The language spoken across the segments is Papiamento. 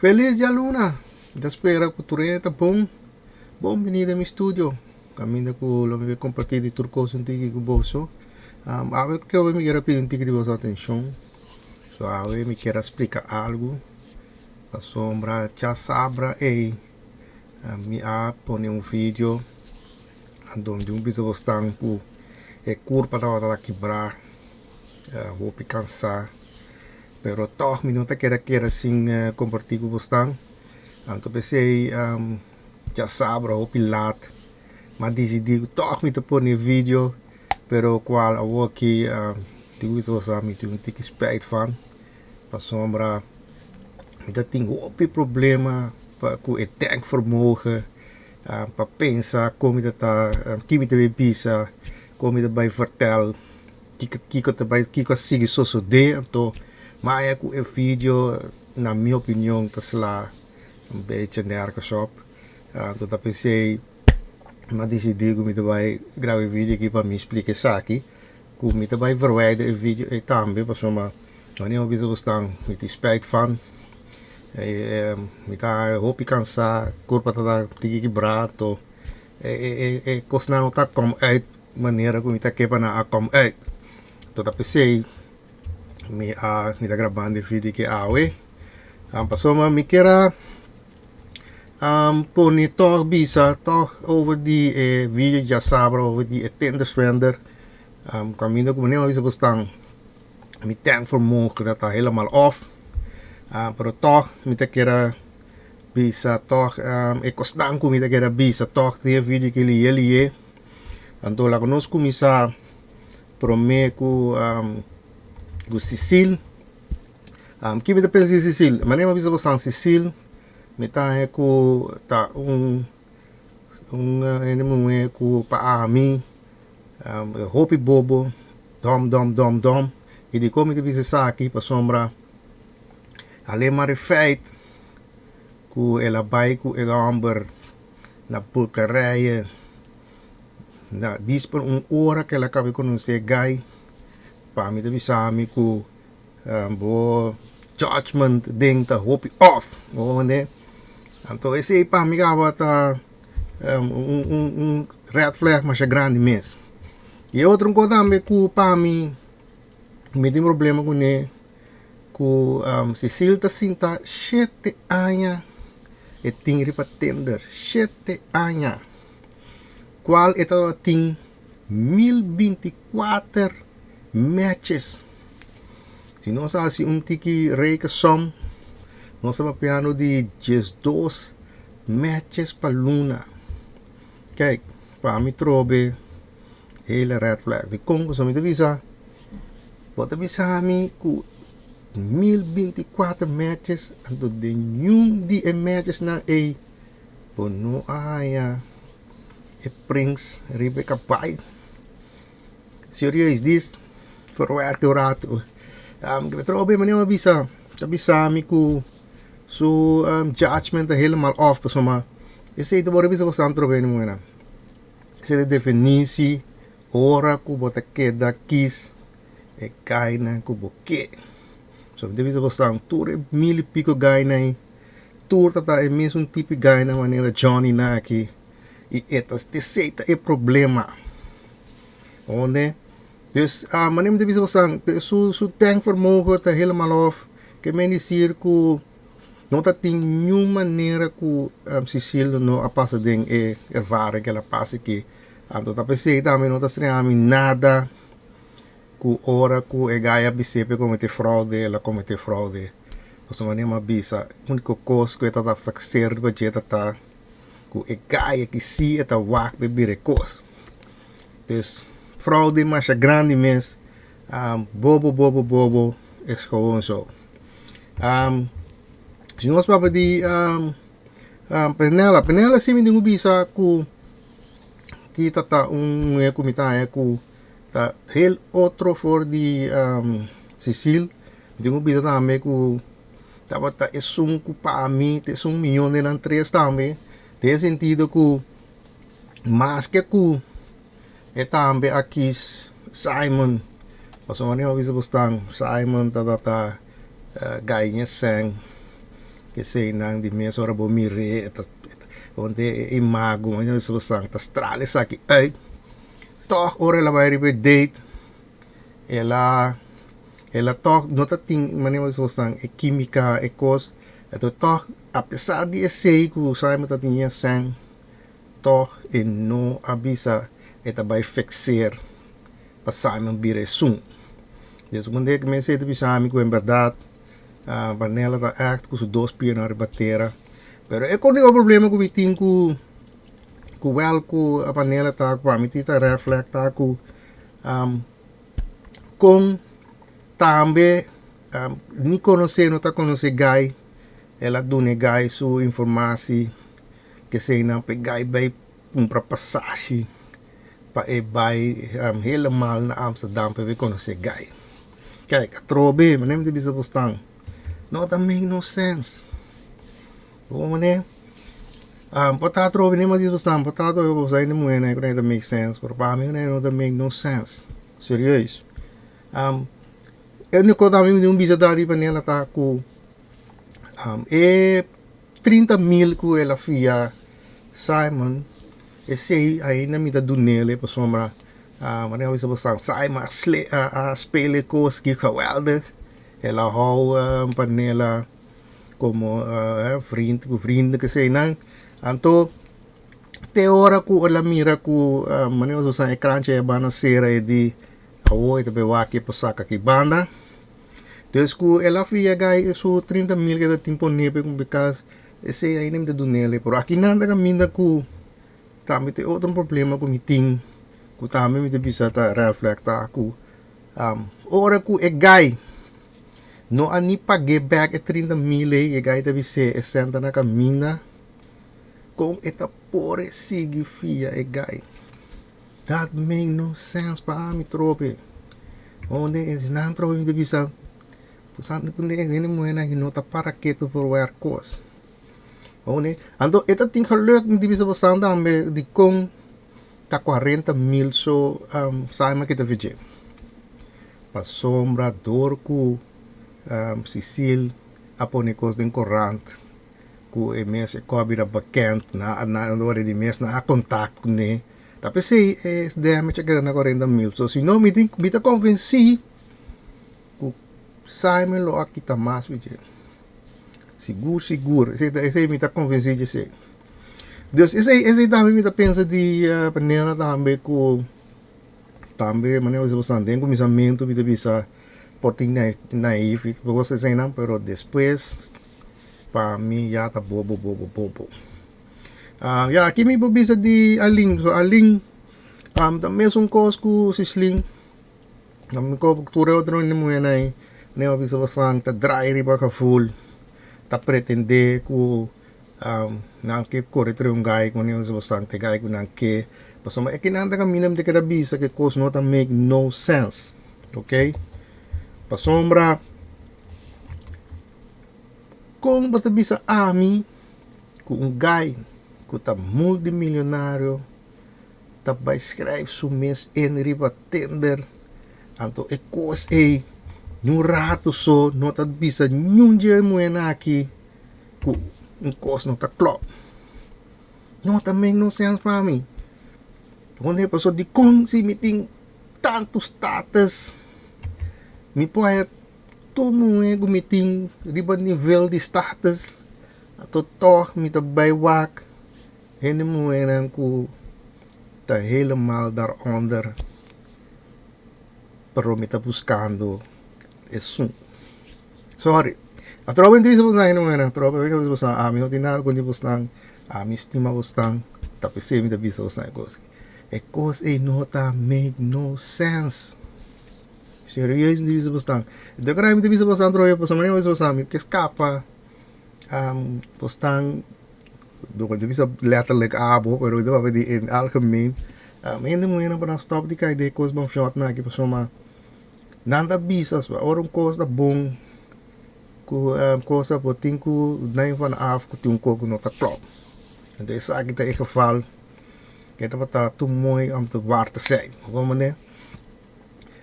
Felis djaluna! Mi ta spera ku tur hende ta bon. Bon bini den mi studio, kaminda ku lo mi bai kompartí di tur kos un tiki ku boso. Awe trobe mi kier a pidi un tiki di boso atenshon. So awe mi kier a splika algu pasobra djasabra ei mi a pone un video donde un bisa bosnan ku e kurpa tabata ta kibrá, hopi kansá. Pero tòg mi no ta kere keda sin kompartí ku bosnan. Anto p'esei djasabra hopi lat mi a disidí ku tòg mi ta pone e video, pero kual awor aki tin ku bisa boso mi tin un tiki spijt van, pasobra mi ta tin hopi problema pa ku e denkvermogen pa pensa kon mi ta ta ki mi ta bai bisa, kon mi ta bai vertel. Kiko kiko ta bai kiko a sigui sosodé anto maya ku e video na mi opinion ta sla un bechi nergens op anto ta pensei mi a disidí ku mi ta bai graba e video aki pa mi splika esaki ku mi ta bai verwijder e video ei tambe pasobra wanneer mi a bisa bosnan mi tin spijt van mi ta hopi kansa kurpa ta tiki kibrá anto e kosnan no ta kom uit manera ku mi ta ke pa nan a kom uit. Anto ta p'esei mi a mi ta grabando e video aki awe. Pasobra mi kier a pone tòg bisa tòg over di e video djasabra over di e tenderswender kaminda ku manera mi a bisa bo stan mi denkvermogen ta helemaal off pero tòg mi ta kier a bisa tòg e kosnan ku mi ta kier a bisa tòg den e video aki lihe lihe. Anto laga nos kuminsá promé ku ku Cecil. Ki mi ta pensa di Cecil? Manera mi a bisa bo san Cecil mi ta haña ku ta un un hende muhé ku pa ami hopi bobo, dòm dòm dòm dòm. I dikon mi ta bisa esaki? Pasobra alema e feit ku el a bai ku e hòmber. Na Bulgarije na dis por un ora ke el a kaba di konosé guy pa mi ta bisa mi ku bo judgment den ta hopi off bo wende anto esei pa mi kaba ta un un un red flag masha grandi mes i e otro kos tambe ku pa mi mi tin problema kuné. Ku Cecil ta sinta shete aña e tin riba Tinder, shete aña, kual e tabatin 1024 matches. Si nos hasi un tiki rekensom, nos ta papiando di 12 matches pa luna. Kijk, pa mi trobe. Hele red flag. Dikon ku mi ta bisa? Bo ta bisa mi ku 1024 matches anto den niun di e matchesnan ei bo no a haña e prins riba e kabai. Serieus dis verwerk un rato. Trobe manera mi a bisa ta bisa mi ku su judgment ta helemaal off pasobra esei ta wòrdu bisa bastante trobe ni muhé nan. Esei ta definí si ora ku bo ta keda kis e gainan ku bo ke. So mi ta bisa boso tur e mil i piko gainan ei tur ta ta e mesun tipo di gainan manera Johnny nan aki i e ta esei ta e problema. Ounde dus manera mi ta bisa boso su su denkvermogen ta helemaal off ke men disir ku. No ta tin niun manera ku Cecil no a pasa den e ervaring ku el a pasa aki. Anto ta p'esei tambe no ta straña mi nada ku ora ku e guy a bis'é pa e kometé fraude, el a kometé fraude. Pasobra manera mi a bisa, úniko kos ku e tabata flakser riba dje ta ta ku e guy aki si e ta wak pa e bira e kos. Dus fraude masha grandi mes, bobo bobo bobo es gewoon zo. Si nos papia di Penela, Penela si mi tin ku bisa ku ti ta ta un muhé ku mi ta haña ku ta heel otro for di Cecil. Mi tin ku bisa tambe ku tabata esun ku pa mi ta esun miyon den nan tres tambe den e sentido ku maske ku E tambe a kis Simon, pasobra manera mi a bisa bosnan, Simon tabata gaiña sèn. Eseinan di mes ora bo mir'é e ta wante e imago manera bo sa ta stral esaki uit. Tòg ora el a bai riba e date el a el a tòg no ta tin manera bo sa e kímika e kos anto tòg apesar di esei ku Simon ta tin sèn tòg e no a bisa e ta bai fekser pa Simon bira esun. Des un dia ku mi a bisa mi ku en bèrdat Vanella ta ègt ku su dos pianan riba tera. Pero e úniko problema ku mi tin ku ku wèl ku Vanella ta ku pa mi tin ta red flag ta ku kon tambe ni konosé no ta konosé guy el a duna e guy su informasi keseinan pa e guy bai kumpra pasashi pa e bai helemaal na Amsterdam pa e bai konosé guy. Kijk, atrobe, manera mi ta bisa bosnan, no ta make no sense. Bo manera, por ta atrobe mi ta bisa bosnan, por ta atrobe bo sa hende muhé ku ta make sense, pero pa mi no ta make no sense. Serieus. E úniko ku mi tin bisa ta riba nela ta ku e 30 mil ku el a fia Simon, esei ainda mi ta dunele pasobra manera mi bisa boso Simon a speel e kos ki geweldig. El a hou panela komo vriend ku vrienden keseinan. Anto te ora ku el a mira ku manera mi bisa boso e kranchi a bana sera e di awor e ta bai wak e por saka aki banda. Dus ku el a fia gai su 30 mil ku e ta tin pone pa e kumpra kas, esei ainda mi ta dunele. Pero akinan ta kaminda ku tambe ta e otro problema ku mi tin, ku tambe mi ta bisa ta red flag ta ku ora ku e gai no a ni pag'é bèk e 30 mil ei, e gai ta bis'é e sèn ta na kaminda, kon e ta por sigui fia e gai? Dat make no sense pa ami trobe. Onde nan trobe mi ta bisa hende muhernan aki no ta para ketu for wèr kos. Onde anto e ta tin geluk mi ta bisa boso tambe dikon ta 40.000 so Simon kita fidje. Pasobra dor ku Cecil a pone kos den korant ku e mes e kò a bira bekend na na ora di mes nan a kontakt kuné ta p'esei e damage a keda na 40.000 so si no mi tin mi ta konvensí ku Simon lo a kita mas di dje sigur sigur esei ta esei mi ta konvensí di esei dus esei esei tambe mi ta pensa di manera tambe ku tambe manera mi bisa den kuminsamentu mi ta bisa por tin naif y tur cos eseinan pero despues pa mi ya ta bobo bobo bobo ya aki mi por bisa di Alin so Alin ta mesun cos cu Sislin tur e otro hende muhernan ey mi a bisa boso ta draai riba gevoel ta pretende cu nan ke kore trae un gai ku nan ta gai ku nan ke pasobra e kinan ta kaminda mi ta keda bisa ku e kos no ta make no sense ok pasobra kon bo ta bisa ami ku un gai ku ta multimilionario ta bai skrijf su mes in riba Tinder anto e kos ei niun rato so no ta bisa niun dje muhernan aki. Ku un kos no ta klòp. No ta make no sense pa mi. Wonder pasobra dikon si mi tin tantu status mi por haya tur muhé ku mi tin riba nivel di status anto tòg mi ta bai wak hende muhénan ku ta helemaal daaronder pero mi ta buskando esun. Sorry. Atrobe entrevista bosnan hende muhernan. Atrobe entrevista bosnan. Ami no tin nada kontra bosnan. Ami stima bosnan. Ta p'esei mi ta bisa bosnan e kos. E kos ei no ta make no sense. Serieus mi ta bisa bosnan. Enton kera mi ta bisa bosnan atrobe pasobra mi bisa bosnan mi ke skapa bosnan no ta bisa letterlijk abo pero mi ta papia di in algemeen. Hende muhernan por nan stop di kai den e kos banfiòtnan aki pasobra Nan ta bisa ora un kos ta bon ku cosa bo tin ku neem van af ku tin un kos ku no ta klòp. Anto esaki ta e geval ke tabata tur mooi om te waar te zijn. Bo comprende?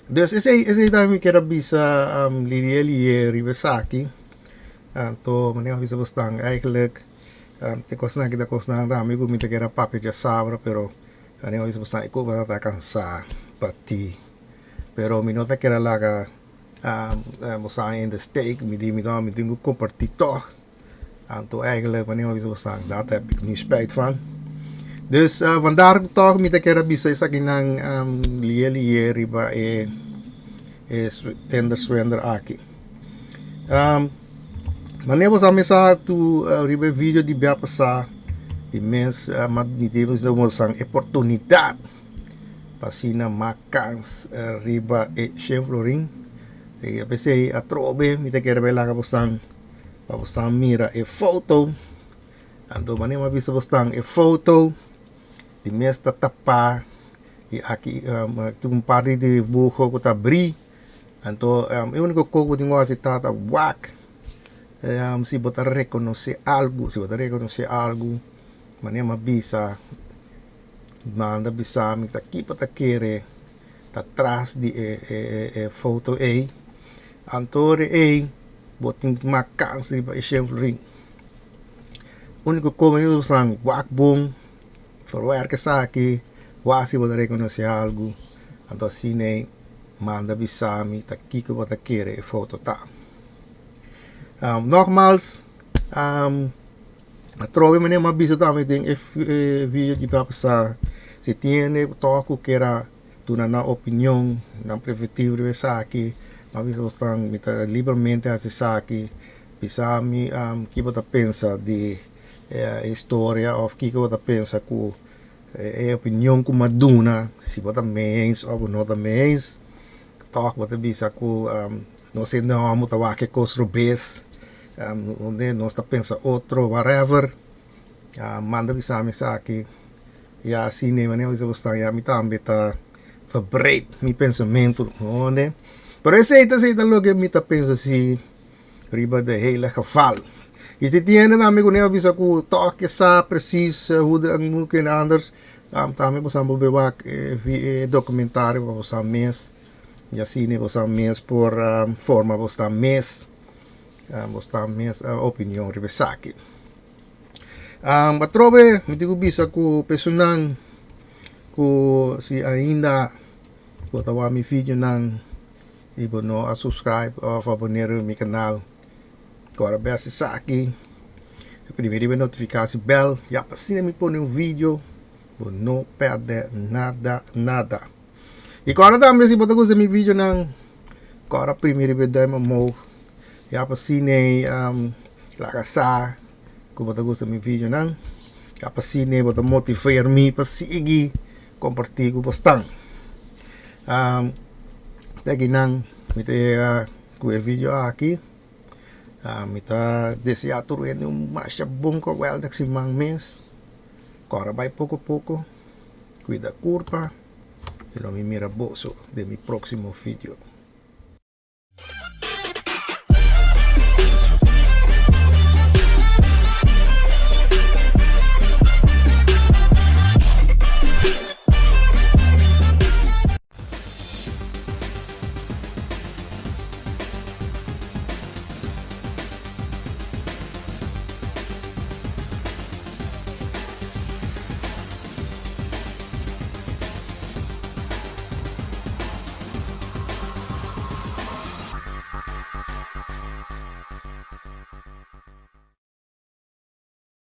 Dus esei esei tambe mi kier a bisa Lidia Lier riba esaki. Anto manera mi a bisa bosnan eigenlijk e kosnan aki ta kosnan tambe ku mi ta kere a papia djasabra pero manera mi a bisa bosnan e koba ta kansa pa ti pero mi no ta kere laga bosnan in de steek mi di mi no mi tin ku komparti tòg anto eigenlijk manera mi a bisa bosnan dat heb ik nu spijt van dus vandaar tòg mi ta kere bisa esakinan liye liye riba e tender swender aki. Manera bo sa mi sa tu riba e video di bia pasá di mes ma mi tin e oportunidat pa asina mak kans riba e shen florin i p'esei atrobe mi ta kere bai laga bosan pa bosan mira e foto anto manera mi a bisa bosan e foto di mes ta tapá i aki tin un par di dibuho ku ta abrí. Anto e úniko kos ku bo tin ku hasi ta ta wak si bo ta rekonosé algu, si bo ta rekonosé algu manera mi a bisa manda bisa mi ta ki bo ta kere ta tras di e foto ei anto ora ei bo tin mas kans riba e shen florin. Úniko kos bo tin ku hasi wak bon verwerk esaki wak si bo ta rekonosé algu anto asina ei. Manda bisa mi ta kiko bo ta kere e foto ta. Nogmaals, atrobe manera mi a bisa tambe den e video di bia pasa, si tin hende tòg ku kier a duna nan opinion, nan perspectiva riba esaki, mi a bisa bosnan mi ta libremente hasi esaki, bisa mi kiko bo ta pensa di e historia òf kiko bo ta pensa ku. E opinion ku mi a duna, si bo ta mee eens òf bo no ta mee eens, tòg bo ta bisa ku nos hende hòmber ta wak e kos robes, nos ta pensa otro, whatever, manda bisa mi esaki, ya asina e manera bo sta ya mi tambe ta verbreed mi pensamentu, pero esei ta esei ta loke mi ta pensa si. Riba de hele geval. Y si tin hende tambe cu a bisa cu toch ke sa precies hoe de en hoe en anders, tambe boso por bay wak e documentario pa boso mes y asina boso mes por forma boso mes boso mes opinion riba esaki. Atrobe mi tin cu bisa cu personan cu si ainda bo ta wak mi videonan. I bo no a subscribe of aboneer riba mi kanal, kòrda bes esaki, primi riba e notifikasi bèl, ya pa asina mi pone un video bo no pèrdè nada nada. I kòrda tambe si bo ta gusta mi videonan, kòrda primi riba e duim omhoog, ya pa asina laga sa ku bo ta gusta mi videonan, ya pa asina bo ta motiveer mi pa sigui kompartí ku bo stan. Te akinan mi ta yega ku e video aki. Mi ta deseá tur hende un masha bon kowèldag siman mes. Kòrda bai poko poko, kuida kurpa i lo mi mira boso den mi próksimo video.